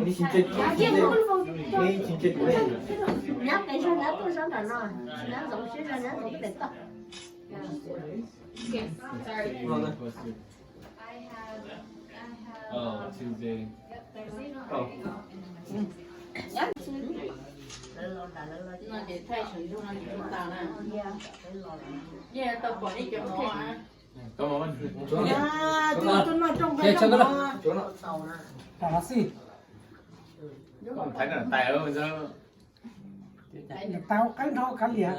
Ib txhis ntsej, ib txhis ntsej, ib txhis ntsej kuv. Nyab pes zog nyab tuaj sab nram no, nyab ntxoov siab zog nyab ntxoov pem toj. Tau qab nrho kav liam.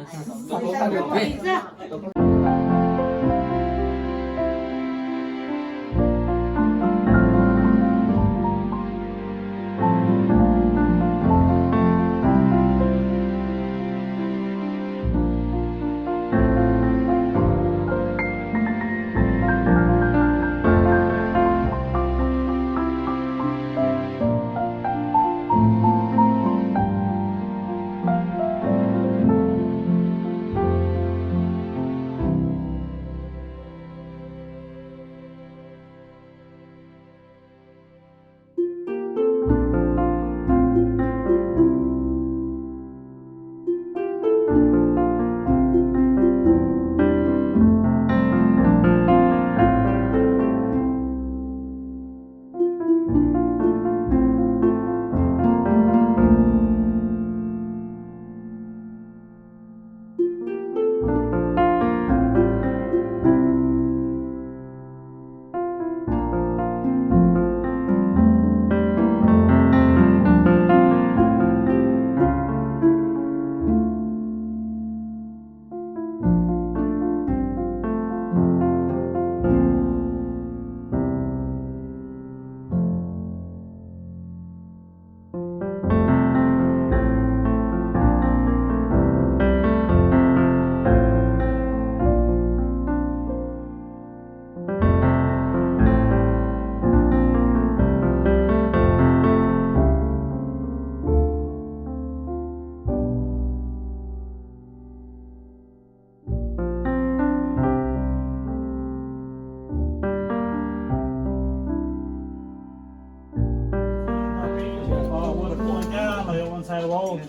Ua ntxhais vauv,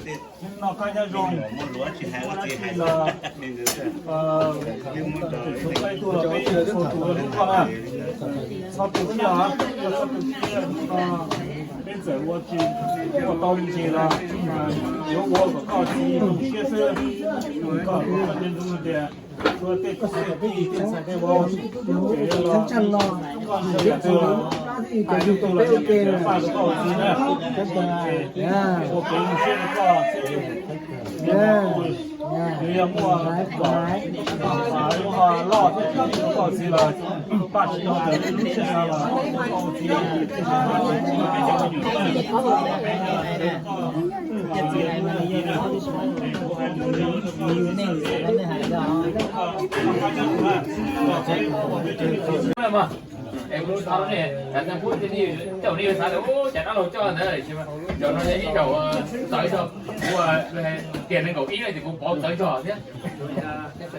noj qab nyob zoo, ua dab tsi los, tus tub peb tuaj los peb ua tus hlub koj na. Txhob tu siab os, txhob tu siab, peb txawm ua tsis ua tau li ntsis los yuav ua kom koj txiv zoo siab xwb, koj ua koj tej ntxub tias txhua tej tij tej ntxhais tej vauv, ces los koj ntsia yam twg los hais yam twg los pab tau koj ua txiv na. Ces ua kev zoo siab rau koj thiab ces yog muaj kom lub ho loj thiab txhob tau txiv los pab tsis tau lub siab no los txiv. Es kuv tsis tau ne, cov nej xav tias ua cas dab laug coj ntawd, zaum no yog ib zaum txawv zog, kuv tias nees nkaum ib no ces kuv pauv txawv zog thiab. Ces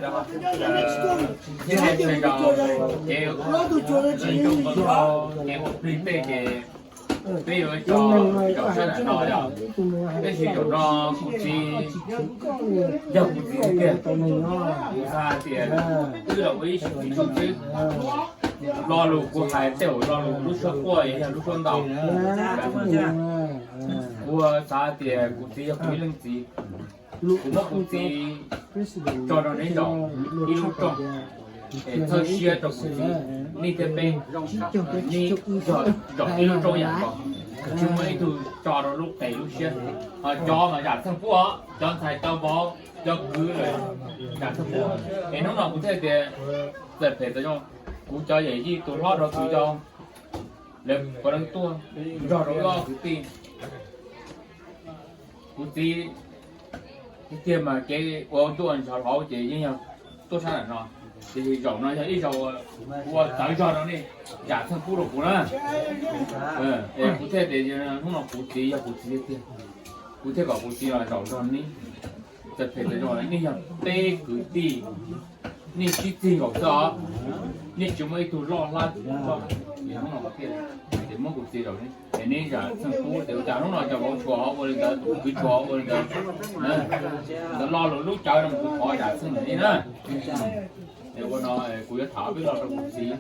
ua plig tej ces peb yuav tso zaum sab nram no yog, tab sis zaum no kuv txiv, yog kuv txiv tiag, kuv xav hais tias wb los ua ib tsoom txiv tseem ceeb. Lo lus kuv hais tej zaum lo lus lub suab quaj yog lub suab ntau. Kuv xav tias kuv txiv yog kuv ib leej txiv, kuv muab kuv txiv tso rau neb zaum ib lub rooj, es txhawb siab rau kuv txiv, nej thiab peb, nej zaum ib lub rooj yam nkaus, tsis muaj ib tug tso rau lub qes lub siab. Ho cov mas yam txheej pub os, cov ntxhais cov vauv cov kwv lawm yam txheej pub. Es hnub no kuv thiaj tias txawm phem txawm zoo, kuv cov yawm yij tus hlob rau tus yau, lawv puav leej tuaj nrog rau wb ob kwv tij. Kuv txiv tiag mas kev ua ntuj ua ntsuag hauv ces yeej yog tuaj sab nram no, tiam sis zaum no yog ib zaug ua txawv zog rau nej, yam txheej pub rau kuv na. Es kuv thiaj tias hnub no kuv txiv yog kuv txiv tiag tiag, kuv thiaj kom kuv txiv los zaum nrog nej. Txawm phem txawm zoo nej yog peb kwv tij, nej sib txig nkaus xwb os, nej tsis muaj ib tug loj hlab loj. Hnub no kuv thiaj muab kuv txiv zaum li, es neb zam txheej pub tias ua cas hnub no cov vauv tshuav ua li ntawd, kwv tshuav ua li ntawd. Ntawd lo lus lub cawv no kuv thov zam txheej li na. Es ua no kuv yuav tham peb lo rau kuv txiv,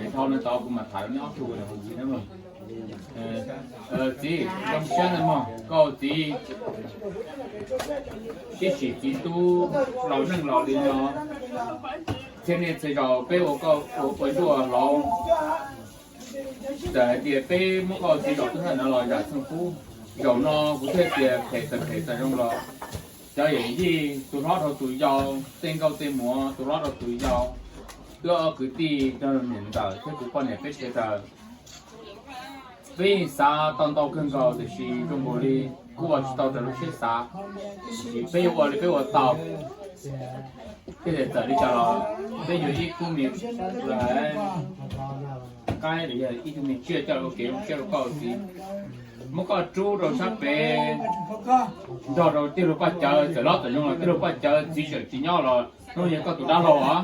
es dhau no tod kuv mam tham rau neb ob tug kuv txiv na. Txiv, zoo siab ntag mog, koj txiv ib sim txiv tub laus neej los li no, txhia niaj txhia zaus peb ua koj ua ntsuag hloov, txawm hais tias peb muab koj txiv zaum tub ntawm no los zam txheej pub. Zaum no kuv thiaj tias phem txawm phem txawm zoo los cov yawm yij tus hlob dhau tus yau, tej nkauj tej muam tus hlob dhau tus yau, wb ob kwv tij rau niam ntxawm thiab kuv poj niam peb sawv daws, peb yeej xav tau ntau kawg nkaus tiam sis zoo nkaus li kuj ua tsis tau raws lub siab xav. Tiam sis peb yuav ua li peb ua tau, thiaj li txawm li cas los peb yuav ib tug me qaib los yog ib tug me tsiaj coj ua kev zoo siab rau koj txiv. Muab koj rub rau sab pem, nrog rau tij laug Paj Cawv, txawm hlob txawm zoo los tij laug Paj Cawv txiv tseem tsis nyob los hnub no yog koj tus dab laug os.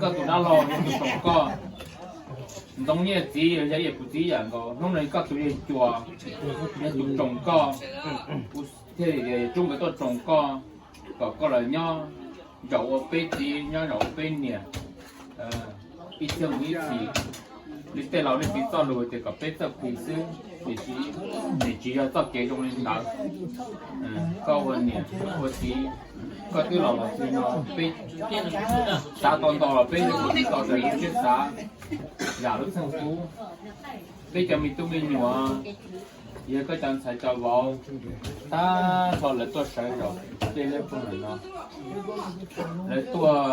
Koj tus dab laug yog tus roos koj. Ntxoov Nyiaj txiv los yog Iab Puv txiv yam nkaus, hnub no yog koj tus yawg cuas, yog tus roos koj. Kuv thiaj li rub nkawd tuaj roos koj, kom koj los nyob zaum ua peb txiv, nyob zaum ua peb niam, ib txhiab mus ib txhis. Li tej laus nej piv txoj lus tias kom peb txawj piv xwb, tiam sis nws tsis yog txoj kev zoo li ntawd. Koj ua niam ua txiv, koj twb los los txij no, peb xav tau ntau los peb yuav ua tsis tau raws li siab xav, yam lub txheej pub. Peb cov me tub me nyuam, yog koj cov ntxhais cov vauv, tag nrho lawv tuaj sawv zaum tej liab ploog ntawm no, lawv tuaj,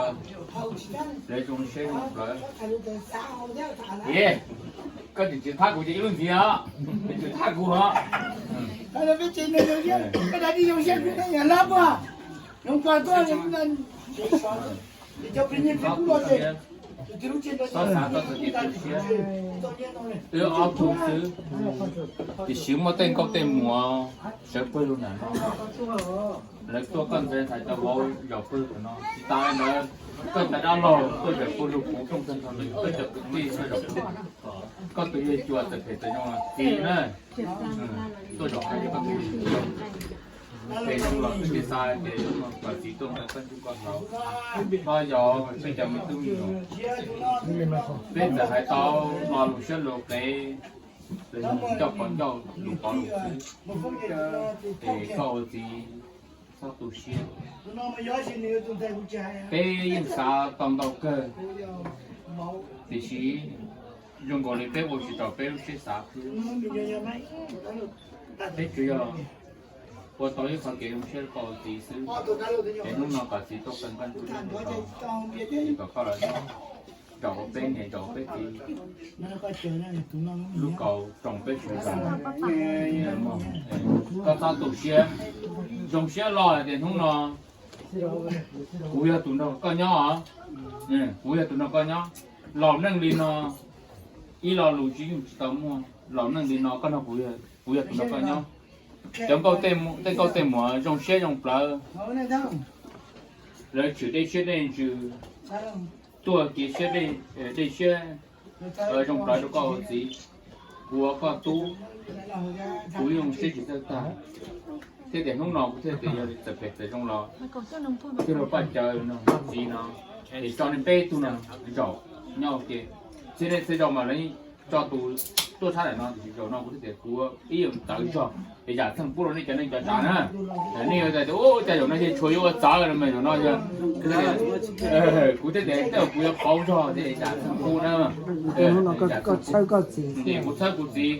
lawv zoo siab zoo plawv. Koj tseem tsis thab kuv ces ib lub ntxiv os, tseem tsis thab kuv os. Txhob xav txog txoj kev tu siab, wb ob tug xwb, tiam sis muaj tej nkauj tej muam sawv pawg lug ntawm no, lawv tuaj koj ntxhais ntxhais cov vauv zaum pawg lug no, tsis tas li ntawd, koj cov dab laug tuaj zaum pawg lug, kuv rooj tag nrho li koj cov kwv tij tuaj zaum pawg lug, koj tus yawg cuas txawm phem txawm zoo los txiv na, tuaj zaum pawg lug koj tus yawg cuas. Phem zoo los twb tsis xav tias yuav kom txiv tuaj ntawm koj ntsuj koj hlauv. Koj yog peb cov me tub me nyuam, peb txawm hais tau lo lus siab lus qev, los yog coj pov ncauj lus pov lus xwb, es koj ua txiv txhob tu siab. Peb yeej xav tau ntau kawg, tiam sis zoo nkaus li peb ua tsis tau peb lub siab xav xwb. Peb tsuas yog ua tau ib qho kev zoo siab rau koj ua txiv xwb, es hnub no kom txiv tuaj qee koj ntsuj koj hlauv, es kom koj los nyob zaum ua peb niam zaum ua peb txiv, lub kaus roos peb sawv daws. Koj txhob tu siab, zoo siab lo hais tias hnub no kuv yog tus nrog koj nyob os, kuv yog tus nrog koj nyob. Laus neej li no, ib lo lus tsis yeej tsis tau muaj. Laus neej li no koj nrog kuv, kuv yog tus nrog koj nyob. Cov nkauj, tej nkauj tej muam zoo siab zoo plawv, lawv tshwm dej siab dej ntsws, tuaj kev siab dej siab zoo plawv rau koj ua txiv. Kuv ua koj tub, kuv yeej zoo siab tsis txawj tag. Thiab tias hnub no kuv thiaj tias yog li txawm phem txawm zoo los tij laug Paj Cawv no txiv no, es tso nej peb tug no zaum nyob ua ke. Txhia nej txhia zaum mas lawv tso tus tuaj tshab ntawm no, tiam sis zaum no kuv thiaj tias kuv ib yam tawv zog, es yam txheej pub rau nej cov neej cov tsav na. Nej yuav tias ua cas zaum no ces tshuav yuav ua txawv no mas zaum no yog kuv thiaj tias tej zaum kuv yuav pauv zog thiab yam txheej pub na. Kuv txhawb kuv txiv,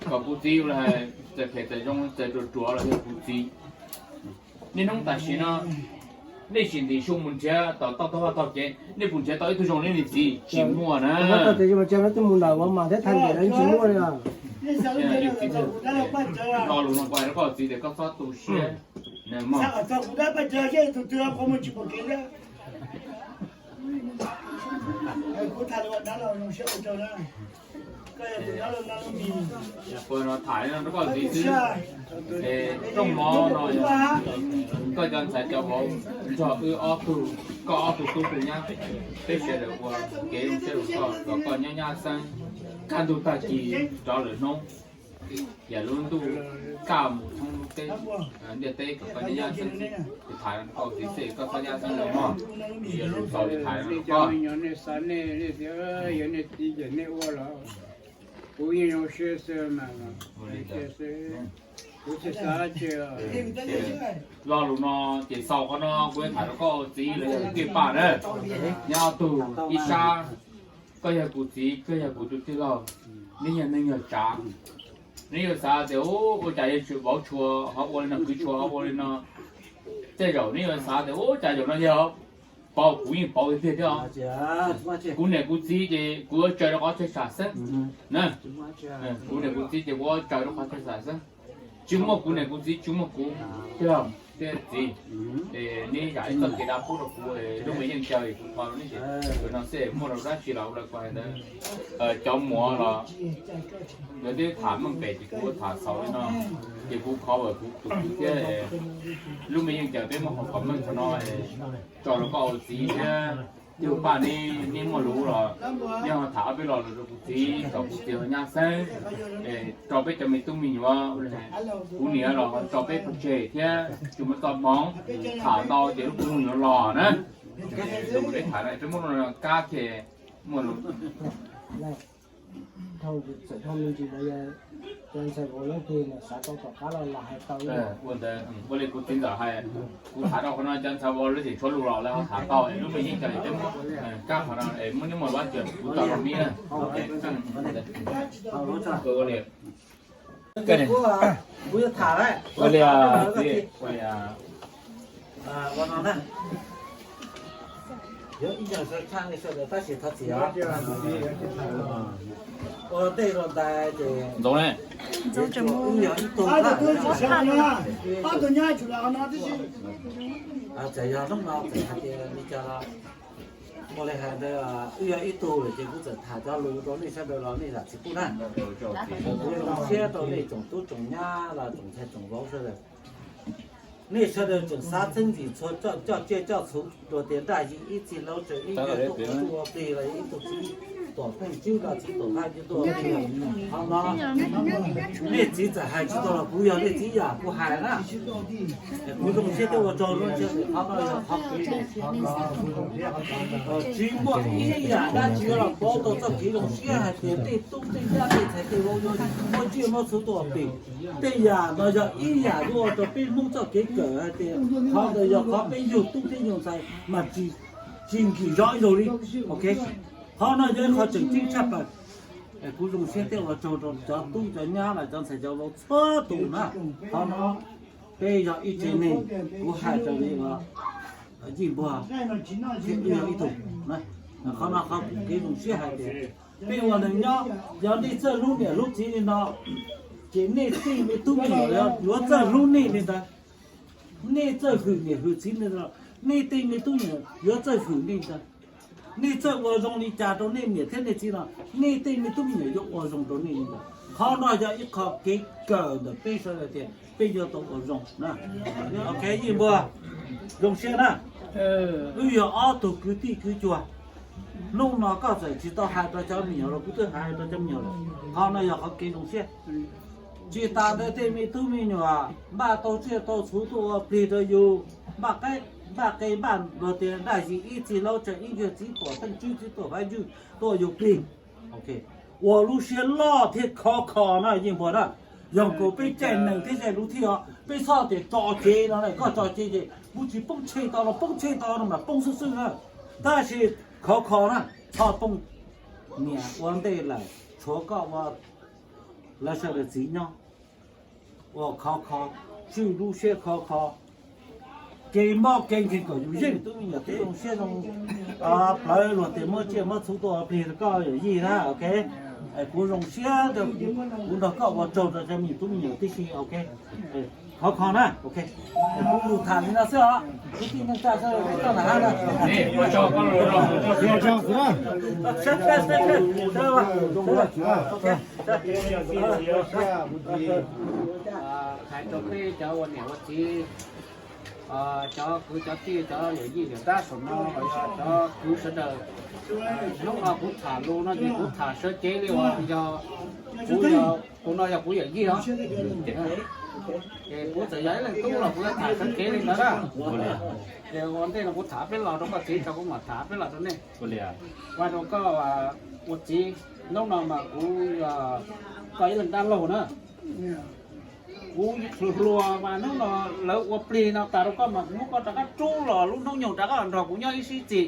kom kuv txiv txawm phem txawm zoo txawm ruam ruam los yog kuv txiv. Niaj hnub tam sim no nej sim ntim su mus nrhiav tom toj tog vaj tog kev, nej puas nrhiav tau ib tug zoo li niag txiv? Tsis muaj na. Lo lus no kuv hais rau koj txiv tias koj txhob tu siab. Tham li no rau koj txiv xwb, es rooj mov no yog koj cov ntxhais cov vauv nrog wb ob tug Koj ob tug tub tus nyab, peb sawv daws ua kev zoo siab rau koj, kom koj nyob nyab xeeb, kaj ntug tag kis rov lawm hnub, yam lub ntuj kaj mus thoob lub teb, ntiaj teb kom koj nyob nyab xeeb xwb. Kuv tham rau koj txiv xwb, koj txhob nyab xeeb lawm mog. Yog lus xaus li tham rau koj. Nej cov me nyuam nej xav nej, nej tias yog nej txiv ces nej ua los kuv yeej zoo siab xwb mas, kuv tsis xav dab tsi. Lo lus no ces xaus qhov no kuv tham rau koj txiv los yog kwv tij Paj na. Nyob ob tug ib sab, koj yog kuv txiv, koj yog kuv tus tij laug, neb yog neeg yog tsav. Neb yuav xav tias ua cas yuav tsum vauv tshua ho ua li no, kwv tshua ho ua li no. Tej zaum neb yuav xav tias ua cas zaum no yog pauv, kuv yeej pauv tiag tiag thiab os. Kuv niam kuv txiv ces kuv yuav tsaws rau qhov chaw sam xeeb na. Kuv niam kuv txiv ces kuv yuav tsaws rau qhov chaw sam xeeb. Tsis muaj kuv niam kuv txiv, tsis muaj kuv thiab txiv, es neb zam ib txoj kev dab pub rau kuv, lub me yeej caw kuv qhov no xwb, muaj rau dab tsi los ua li kuv hais ntawd. Cov muam los lawv twb tham meej pem ces kuv tham xaus li no, ces kuv khov vawm kuv tus kwv thiab. Lub me yeej caw peb muab qhov meej qhov no tso rau koj ua txiv thiab. Yog Paj neb, neb muaj lus los neb ho tham ob peb lo lus rau kuv txiv kom kuv txiv ho nyab xeeb, rau peb cov me tub me nyuam. Kuv niam los tso peb pov tseg thiab tsis muaj txoj hmoov, tham ntau ces lub tub me nyuam los na. Lus peb tham no peb muab no kab ces muaj lus. Dhau txawm dhau me ntsis los yog cov ntxhais vauv lawv plig mas xav tau tom qab los lam hais tau. Ua ntawd, ua li kuv txiv ntxawm hais, kuv tham rau qhov no cov ntxhais vauv lawv tseem tshuav lus los lawv ho tham tau, lub me yeej caw peb muab kab qhov no es muab neb muaj lub cawm kuv tso rau neb na. Ua li, ua li, ua li no na. Yuav ib nyuag sawv tshaj li sawv daws tab sis thov txim os. Ua ntej rau ntawd ces Ntxoov ne, wb yog ib tug, txawm yog hnub no txawm hais tias li cas los ua li hais ntawd, wb yog ib tug lawm ces kuv txawm tham cov lus rau nej sawv daws los nej zam txim pub na. Kuv zoo siab rau nej tsoom tub tsoom nyab los tsoom ntxhais tsoom vauv sawv daws. Nej sawv daws tseem xav txheeb ntxim txhua coj tsiaj coj txhu dua tias nraj yig ib txhis laub tsaws ib nyuag tuaj ua plig los yog ib tug txiv tuam pheej tswb los txiv tuam haj yug tuaj ua plig. Qhov no nej txiv txawm hais tsis tau los kuv yog nej txiv yam kuv hais na. Kuv zoo siab thiab ua tsaug rau nej. Qhov no yog qhov kev, tsis muaj ib yam dab tsi los pauv tau txoj kev zoo siab hais tias tej tub tej nyab tej ntxhais tej vauv yuav muab tsiaj muab txhu tuaj ua plig. Tej yam no yog ib yam yuav ua rau peb Hmoob txoj kev kawm hais tias qhov ntawd yog qhov peb yug tub thiab yug ntxhais mas tsis nkim zog ib zaug li. Ok, qhov no yog ib qho tseem ceeb tshaj plaws. Kuv zoo siab thiab ua tsaug rau cov tub cov nyab los cov ntxhais cov vauv txhua tus na. Qhov no peb yog ib tsev neeg, kuv hais raws li yij npuag thiab wb yog ib tug. Qhov no qhov kuv kev zoo siab hais tias peb ua neeg nyob, yog nej txawj hlub niam hlub txiv li no, ces nej tej me tub me nyuam yuav txawj hlub nej li ntawd. Nej txawj hwm niam hwm txiv li no, nej tej me tub me nyuam yuav txawj hwm nej li ntawd. Nej txawj ua zoo li cas rau nej niam thiab nej txiv no, nej tej me tub me nyuam yuav ua zoo rau nej li ntawd. Qhov no yog ib qho kev kawm ntawm peb sawv daws tias peb yuav tau ua zoo. Ok, yij npuag, zoo siab na. Wb yog ob tug kwv tij kwv cuag. Hnub no koj txawm tsis tau hais rau cov me nyuam los kuv twb hais rau cov me nyuam lawm. Qhov no yog qhov kev zoo siab. Tsis tas ntawd tej me tub me nyuam npaj tau tsiaj tau txhu tuaj ua plig rau yus, npaj qe npaj tias nraj yig ib txhis laub tsaws ib nyuag txiv tuam pheej tswb txiv tuam haj yug tuaj ua yus plig. Ua lub siab loj thiab khov kho na yij npuag na. Yog nkaus peb caij nees thiab caij lub thiab os, peb txhob tias tso cev no, koj tso cev ces kuv tsis poob tshe tau los poob tshe tau no mas poob xwb xwb na. Tab sis khov kho na, txhob poob. Niam ua ntej lawm, tshuav koj ua lawv sawv daws txiv nyob. Ua khov kho, tswj lub siab khov kho, kev mob kev nkeeg kom yus yeej tub me nyuam thiab zoo siab zoo plawv luag tias muab tsiaj muab txhu tuaj ua plig rau koj yawm yij na, ok. Kuv zoo siab rau kuv nrog koj ua tsaug rau cov me tub me nyuam tib si, ok. Khov kho na, ok. Kuv lus tham li no xwb os. Kwv tij neej tsa sawv daws, koj na. Hais rau peb cov ua niam ua txiv, Cov kwv cov tij cov yawm yij yawm dab saum no los yog cov kwv sawv daws, hnub no kuv tham lus no ces kuv tham sawv cev li uas yog kuv, tus no yog kuv yawm yij os. Ces kuv txawm yog ib leeg tub los kuv yuav tham sawv cev li ntawd na. Ces ua ntej no kuv tham peb los rau koj txiv, tso kuv mam tham peb los rau nej. Ua rau koj ua txiv, hnub no mas kuv yog koj ib leeg dab laug na. Kuv hluas hluas mas hnub no lawv ua plig no tas rau koj mas kuv muab koj rov qab rub los lub hnub nyoog rov qab los nrog kuv nyob ib sib txim.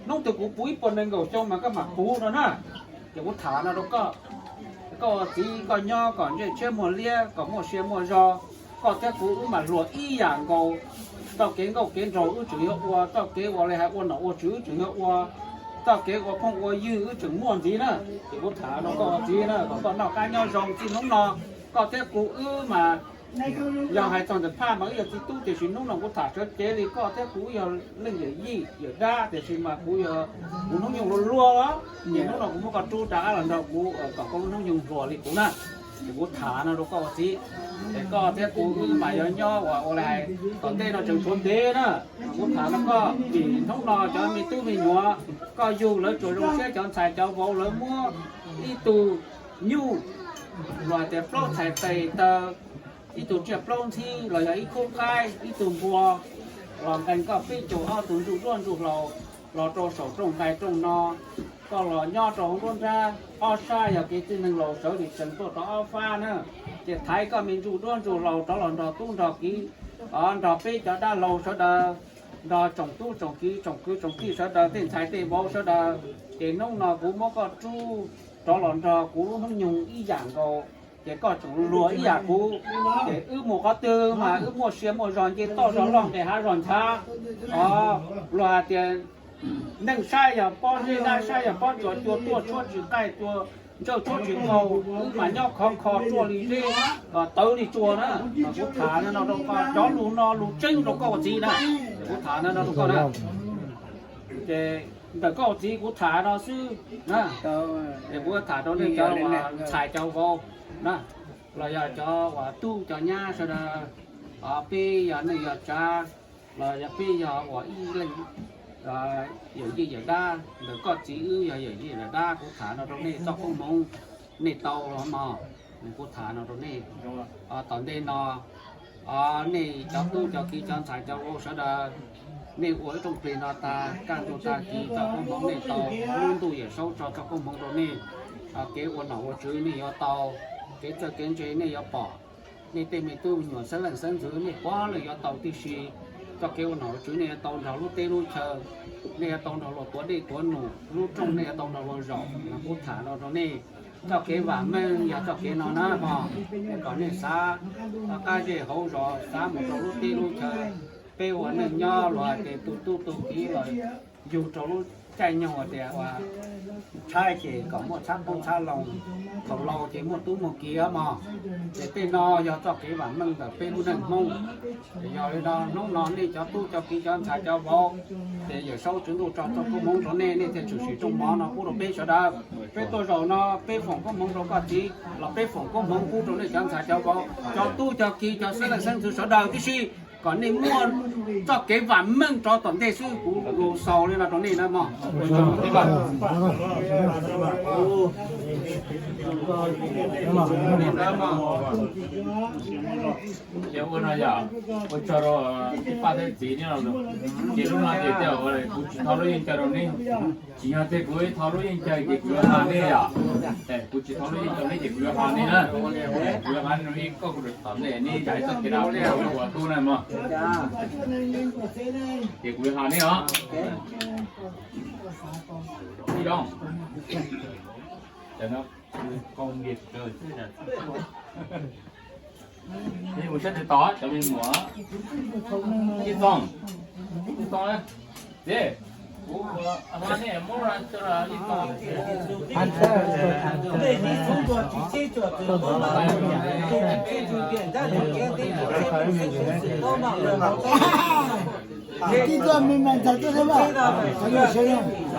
Hnub twg kuv puv ib puas nees nkaum xyoo mas koj mam puv no na. Ces kuv tham no rau koj, koj ua txiv koj nyob kom ntsej tshiab muag liab, kom muaj sia muaj zog. Koj thiab kuv wb mas hluas ib yam nkaus. Txoj kev nkauj kev nraug wb tseem yuav ua, txoj kev ua li hais ua nom ua tswv wb tseem yuav ua, txoj kev ua phooj ua ywg wb tseem muaj ntxiv na. Ces kuv tham rau koj ua txiv na, kom koj noj qab nyob zoo txij hnub no. Koj thiab kuv wb mas yog hais txog ntawm phaj mas wb yog txiv tub, tiam sis hnub no kuv tham sawv cev li koj thiab kuv wb yog leej yawm yij yawm dab, tiam sis mas kuv yog kuv hnub nyoog luag luag os. Ces hnub no kuv muab koj rub rov qab los nrog kuv kom koj lub hnub nyoog hluas li kuv na. Ces kuv tham no rau koj ua txiv, es koj thiab kuv wb mas yuav nyob ua ua li hais tom ntej no tseem tshuav ntev na. Kuv tham no koj vim hnub no cov me tub me nyuam, koj yug lawv tsuas zoo siab, cov ntxhais cov vauv lawv muab ib tug nyuj los hais tias plaub txhais tes taw, ib tug tsiaj plaub ntxhib los yog ib khub qaib, ib tug npua los nqee koj peb caug ob tug ntsuj duab ntsuj hlauv los rau saum rooj nqaij rooj no. Koj los nyob rau hauv nruab nrab, ob sab yog kev txwj neeg laus sawv li tsees tuaj rau ob fab na. Ces thaiv koj me ntsuj duab ntsuj hlauv rov los nrog tub nrog kiv, nrog peb cov dab laug sawv daws, nrog tsoom tub tsoom kiv tsoom kwv tsoom tij sawv daws, tej ntxhais tej vauv sawv daws. Ces hnub no kuv muab koj rub rov los nrog kuv lub hnub nyoog ib yam nkaus, ces koj tseem luag ib yam kuv. Ces wb mus qhov twg mas wb muaj sia muaj zog, nce toj zog loj, nqes hav zog nchav. Luag hais tias neeg saib yog pob zeb, dab saib yog pob tsuas, cua tuaj tshuab tsis qaij, cua ntsawj tshuab tsis qaug, wb mas nyob khov kho ruaj li zeb, tawv li tsua na. Mas kuv tham no rau koj, cov lus no lus tseeb rau koj ua txiv na. Kuv tham no no rau koj na. Ces ntawm koj ua txiv kuv tham no xwb na. Es kuv tham rau nej cov uas ntxhais cov vauv na, los yog cov uas tub cov nyab sawv daws, peb yog neej yog tsav, los yog peb yog uas ib leeg yawm yij yawm dab, ntawm koj txiv wb yog yawm yij yawm dab, kuv tham no rau nej txoj koob hmoov nej tau los mog. Kuv tham no rau nej, tom ntej no nej cov tub cov kiv cov ntxhais cov vauv sawv daws, nej ua ib rooj plig no tag, kaj ntug tag kis txoj koob hmoov nej tau, lub ntuj Yawm Saub tso txoj koob hmoov rau nej. Kev ua nom ua tswv nej yuav tau, kev txawj kev ntse nej yuav pom, nej tej me tub me nyuam xeeb leej xeeb ntxwv nej puav leej yuav tau tib si. Txoj kev ua nom ua tswv nej yuav tau nrog lub teb lub chaw, nej yuav tau nrog luag tuav dej tuav num, lub rooj nej yuav tau nrog luag zaum. Kuv tham no rau nej, txoj kev vam meej yog txoj kev no na mog, kom nej xav qab zej hauv zos, xav mus rau lub teb lub chaw. Peb ua neej nyob luag hais tias tu tub tu kiv los yug rau lub caij nyoog tias uas tshaib ces kom muaj txhab qoob txhab loo, thaum laus ces muaj tub muaj kiv mog. Ces tej no yog txoj kev vam meej ntawm peb lub neej Hmoob. Yog li no hnub no nej cov tub cov kiv cov ntxhais cov vauv, ces Yawm Saub Tswv Ntuj tso txoj koob hmoov rau nej, nej thiaj tshwm sim rooj mov no pub rau peb sawv daws. Peb tuaj zaum no peb foom koob hmoov rau koj txiv los peb foom koob hmoov pub rau nej cov ntxhais cov vauv, cov tub cov kiv cov xeeb leej xeeb ntxwv sawv daws tib si, kom nej muaj txoj kev vam meej rov tom ntej xwb. Kuv lus xaus li no rau nej na mog. Ces ua no yog ua tsaug rau ib pab thiab txiv ne los, ces lub no ces kuv tsis thov lub yeej caw rau neb. Tsis yog tias kuv thov lub yeej caw ces kuv yuav hais nej yom. Kuv tsis thov lub yeej caw neb ces kuv yuav hais nej na. Kuv yuav hais nej ib koj kuv tom ntej neb zam ib txoj kev dab ua tub na mog. Ces kuv yuav hais nej os. Ib zaug. Mus sab tes tod cov me nyuam. Ib txoog, ib txoog, txiv, kuv hais nej muab coj ib txoog. Ib txoog me me ntxhais tuaj thiab mas, qhov yog sawv daws.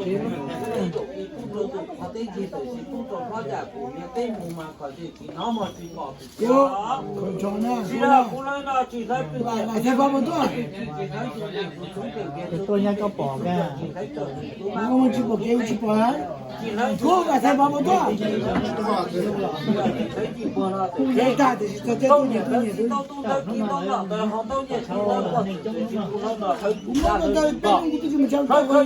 tsev, teb zaum ib pub rau tus qhov teb ceg tam sim pub rau hlob yam kuv niam teb mus mas kho tsis hnov mog tsis pom. Kuv, kuv ntsho na, kuv na, Vam Txhais Pov puas tuaj? Tuaj nyob koj pom kag. Kuv tsis pom kev, kuv tsis pom. Kuv Vam Txhais Pov puas tuaj? Kuv tag tiam sis txog teb tuaj nyiam tuaj nyiam xwb. Kuv muab koj tau peb lub kuv twb tsis mus tshawb koj, kuv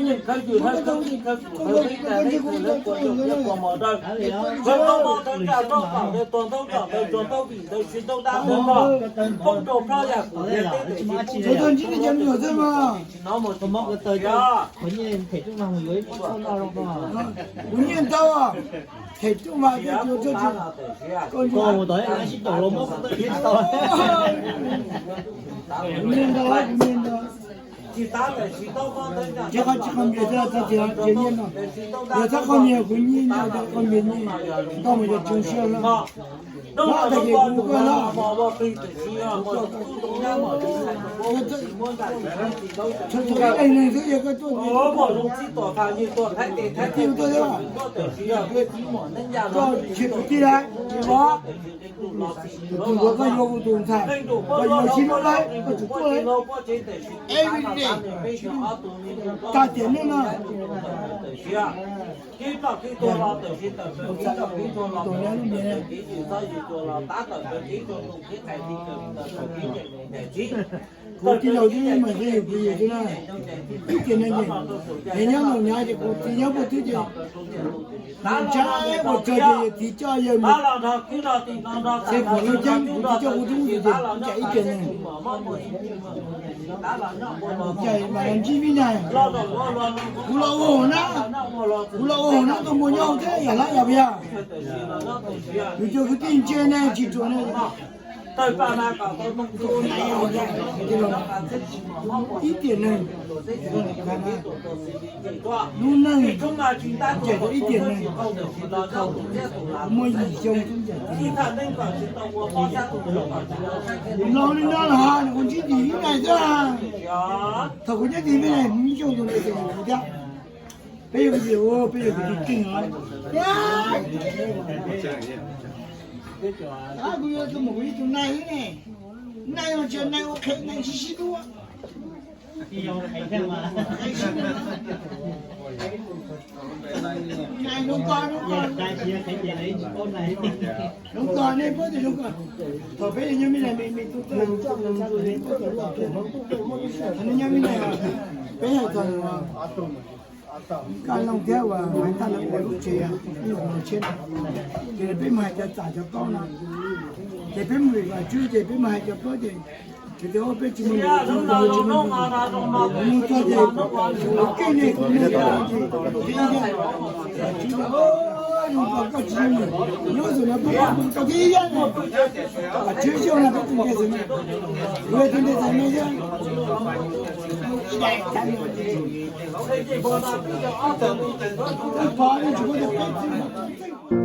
muab koj tau koj ntsej kuv tau tau ntawd na. Txog txog ntsib nej cov me nyuam xwb mas. Kuv nyiaj ntau, them rooj vag thiab cuav txoj tsis, koj mus tod sib caum los muab koj tau thiab tsis tau. Kuv nyiaj ntau, kuv nyiaj ntau. Tsis qhov tsis qhov npias thiab txog tias nyiaj no, yog txhob qhov nyiaj kuv nyiaj ntau, qhov npias nyiaj ntau mas yog tsis zoo siab na. Hlob tag kis kuv koj hlob. Txhua txhua ib leeg xwb yog koj tuaj, tuaj thiab, koj tsis kwv tij lawm, tsis vov. Tus tus yuav koj yuav kuv tus ntxhais, koj yuav sib hlub lawm koj tsum tuaj lawm. Every day, tag tiam neej no. Kuv tij laug twb mam li yug kuv yug xwb na. Ib tiam neeg ces nyob nyob ces kuv txiv nyob puag twg ces ntshai ua tsaug ces yawg txiv coj yawg mus. Xeev Khuam Looj Ceeb kuv txiv coj kuv rub mus ces kuv cais ib tiam neeg. Kuv cais mas los ntsib Vib Nais, kuv los ua hauv na, kuv los ua hauv na, tuaj muaj nyob hauv thiab yam hlab yam vias. Yus cov kwv tij ntse ne tsis ruam ne. Ib tiam neeg, lub neej ncaim tau ib tiam neeg, muaj yim xyoo xwb ncaim tau. Laus li no los kuv ntsib tim Vib Nais xwb. Thaum kuv nyob tim Vib Nais ib xyoo tus ntawd ces kuv thiab. Peb yog kwv tij, peb yog kwv tij keej os. Kuv yuav tus mus kuv ib tug nais ne, nais mas tsis nais ua qhev, nais sib sib hlub. Nais hloov kos, hloov kos, hloov kos, nej paub tias hloov kos. Thaum peb nyob Vib Nais me me tub tub, nej paub tias hloov kos. Thaum nej nyob Vib Nais, peb hais txog Kaj Looj thiab uas Hmoob Thaj lawv ua lub tsev, lub tsev, ces peb mus hais cov txam cov plaub no, ces peb mus vim Vajtswv ces peb mus hais cov plaub ces, ces tias peb tsis mus, mus txog ces keej ne, tus neeg ko ces, zoo koj tsis zoo, nyob tus no peb tsis mus tau thiab ib yam ne. Tswv xyoo no peb tus ntej xwm ne, tus ntej xwm ne thiab. Peb pom ne tsis muaj cov peb txwv no txeeb txeeb.